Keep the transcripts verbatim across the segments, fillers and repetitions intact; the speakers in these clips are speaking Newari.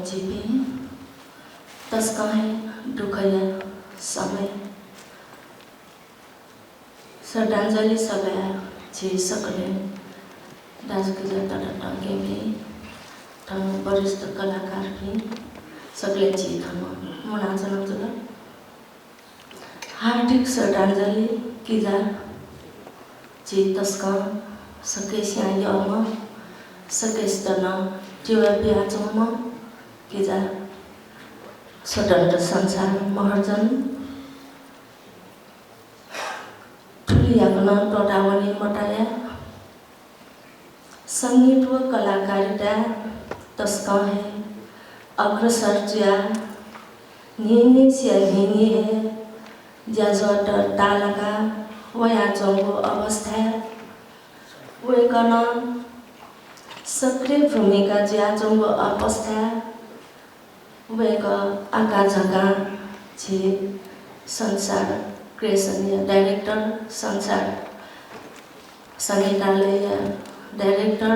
झीपिं तसकं हे दुःखया समय। श्रद्धाञ्जली सभाय् झी सकलें दाजुकिजा तताकेहेँपिं, थन वरिष्ठ कलाकारपिं सकलें झी थन मुनाच्वना जुल। हार्दिक श्रद्धाञ्जली किजा। झी तसकं सकसियां यःम्ह, सकसित नं तिबः बियाच्वंम्ह किजा स्वतन्त्र संसार महर्जन। थुलि याकनं त्वःतावनी मताया। संगीत व कलाकारिताय् तसकं हे अग्रसर जुयाः न्हिंन्हिसिया न्हिंन्हि हे ज्याझ्वःत ताःलाका वयाच्वंगु अवस्थाय्, वय्कलं सक्रिय भूमिका जुयाच्वंगु अवस्थाय् वय्कः आकाझाकां झी संसार क्रिएसनया director, संसार संगीतालयया director,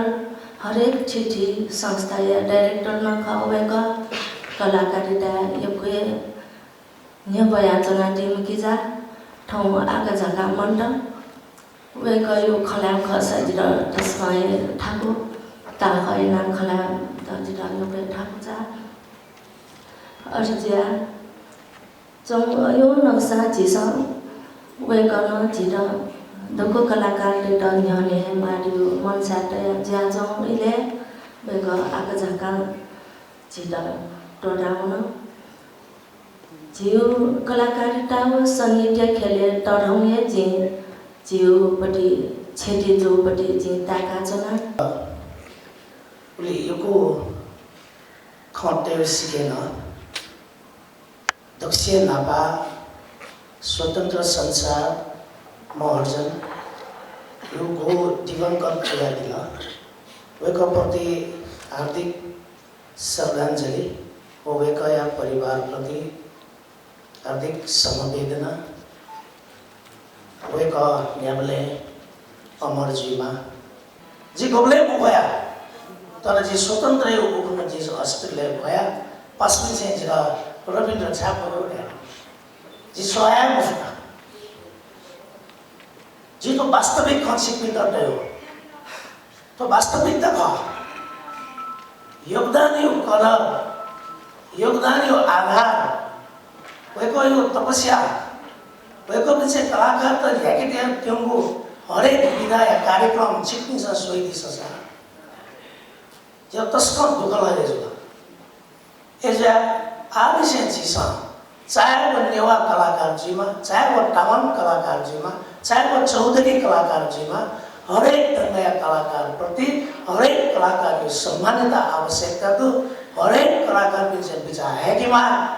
हरेक थीथी संस्थाया director नं खः। वय्कः कलाकारिताय् यक्व हे न्ह्यब्वयाच्वनादी मखु ला, थौं आकाझाकां मन्त। वय्कःयागु खँ ल्हायेगु खःसा जितः तसकं हे थाकु, ताःहाकः यानाः खँ ल्हायेत जितः यक्व हे थाकु चा। अथे जुयाच्वंगु अय् नकसा झीसं वय्कलं झीत दक्व कलाकारतय्त न्ह्यःने हे माःगु मनसाय तयाः जुयाच्वंगु इलय् वय्कः आकाझाकां झीत त्वःतावन। झीगु कलाकारिता व संगीतया ख्यलय् तःधंगु हे जिं झीगु पति क्षति जूगु पति जिं ताय्काच्वना। उलि यक्व खँ तयेगु सिकय् नं दक्वसिनं न्हापा स्वतन्त्र संसार महर्जन, यो गु दिवंगत जुयादिल। वय्कःप्रति हार्दिक श्रद्धाञ्जली व वय्कःया परिवारप्रति हार्दिक समवेदना। वय्कः न्ह्याबलें अमर जुइमा। जि गुबलें मख्वया, तर जि स्वतन्त्रया उखुन्हु जि अस्तित्वय् ख्वया। पासापिन्सं जितः रविन्द्र छाय् मखु धयाः जि स्वया हे मफुत। जि थ्व वास्तविक खँ छिकपिन्त धयागु। थ्व वास्तविकता खः। योगदानया कदर, योगदानया आधार, वय्कःया तपस्या, वय्कःपिन्सं कलाकारत न्ह्याकेत यानातःगु हरेक विधाया कार्यक्रम छिकपिन्सं स्वयादिसँ सा। जितः तसकं दुःख लगे जुल। अय्जुयाः आःनिसें झीसं चाहे व नेवाः कलाकार जुइमा, चाहे व तामाङ कलाकार जुइमा, चाहे व चौधरी कलाकार जुइमा, हरेक ढंगया कलाकारप्रति हरेक कलाकारया सम्मानता आवश्यकता दु। हरेक कलाकारपिन्सं बिचाः हय्केमा।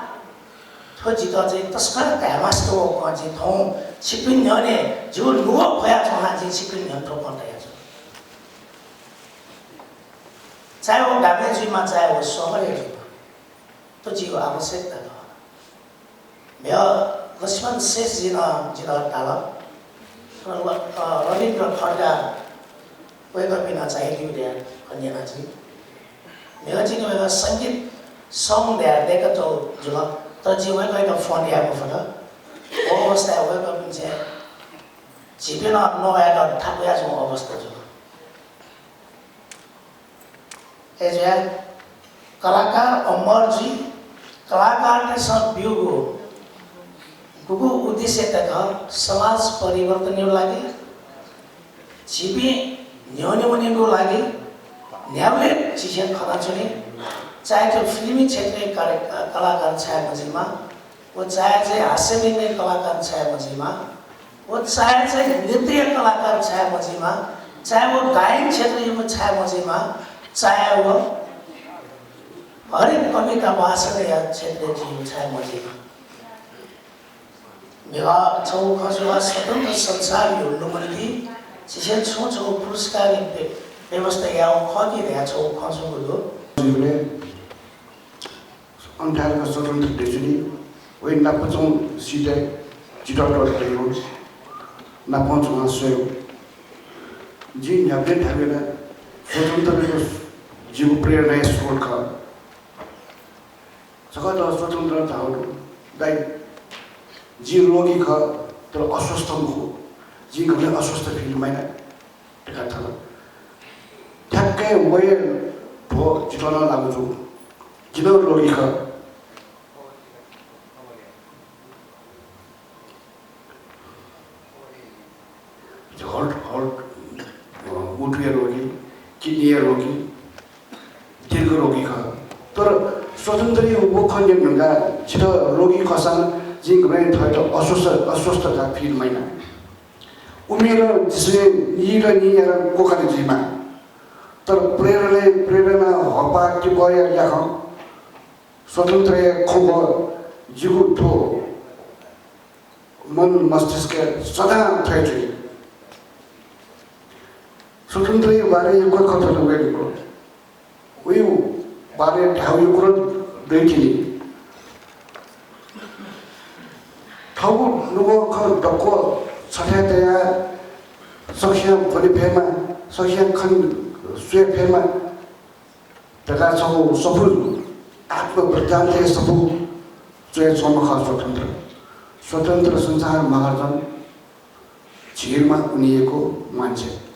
थ्व जितः चाहिँ तसकं धायेमास्ति वःगु खँ जिं थौं छिकपिनि न्ह्यःने जिगु नुगः ख्वयाच्वनाः जिं छिकपिनि न्ह्यःने थ्व खँ धयाच्वना। चाहे व गामय् जुइमा, चाहे व शहरय् जुइमा, थ्व जिगु आवश्यकता खः। म्हिगः लक्ष्मण श्रेष्ठजीं जितः धाल, र ल-, अ, रविन्द्र खड्का वय्कःपिन्सं झायादीगु धयाः खँ न्यना जिं। म्हिगः जिं वय्कः संगीत song धयाः दय्कातःगु जुल, तर जिं वय्कःयात phone याये मफुत। व अवस्थाय् वय्कःपिन्सं झीपिं नं नवायेत थाकुयाच्वंगु अवस्था जुल। अय्जुयाः कलाकार अमर जुइ, कलाकारतय्सं ब्यूगु गुगु उद्देश्य तक समाज परिवर्तनया लागि, झीपिं न्ह्यःने वनेगु लागि न्ह्याबलें झीसं खनाच्वनी। चाहे थ्व फिल्मी क्षेत्रया कार्य-, कलाकार छाय् मजुइमा, व चाहे चाहिँ हास्य व्यंग्य कलाकार छाय् मजुइमा, व चाहे चाहिँ नृत्य कलाकार छाय् मजुइमा, चाहे व गायन क्षेत्रयाम्ह छाय् मजुइमा, चाहे व हरेक कविता वाचनया क्षेत्रयाम्ह छाय् मजुइमा। म्हिगः छगू खँ जुल, स्वतन्त्र संसारया लुमन्ति झीसं छुं छगू पुरस्कारया व्य-, व्यवस्था यायेगु खः कि धयाः छगू खँ जूगु दु। अन्थाय् स्वतन्त्र दइच्वनी, वइ नापं च्वंगु seat-य् जितः त्वःतातयागु, नापं च्वनाः स्वयेगु। जिं न्ह्याबलें धायेगु ला, स्वतन्त्रता जिगु प्रेरणाया स्रोत खः। छकः त स्वतन्त्र धाःगु दु। दाइ, जि रोगी खः, तर अस्वस्थ मखु। जिं गबलें अस्वस्थ feel मयाना धकाः थन ठ्याक्कै वये भ्वः जितः नं लागू जू। जि नं रोगी खः। Heart, heart, अ, उटुया रोगी, kidney या रोगी, दीर्घ रोगी खः। तर स्वतन्त्रया व खँ न्यने धुंकाः जितः रोगी खःसां जिं गबलें थःत अस्वस्थ, अस्वस्थ धकाः feel मयाना। उमेर जिसे निदँ नियादँ क्वखाले जुइमाः। तर प्रेरणा, प्रेरणा हपाः तिबःया ल्याखं स्वतन्त्रया खँग्वः जिगु थ्व मन मस्तिष्कय् सदां थ्वये जुइ। स्वतन्त्रया बारे यक्व खँ थन वयेधुंकल। वया बारे धायेगु यक्व दइ तिनि। थःगु नुगः खँ दक्व छथाय् तयाः सकसियां ब्वने फयेमा, सकसियां खँ स्वये फयेमा धकाः छगू सफू, आत्मवृद्धान्त सफू च्वयाच्वंम्ह खः स्वतन्त्र। स्वतन्त्र संसार महाजन झीम्ह उनियागु मान्छे।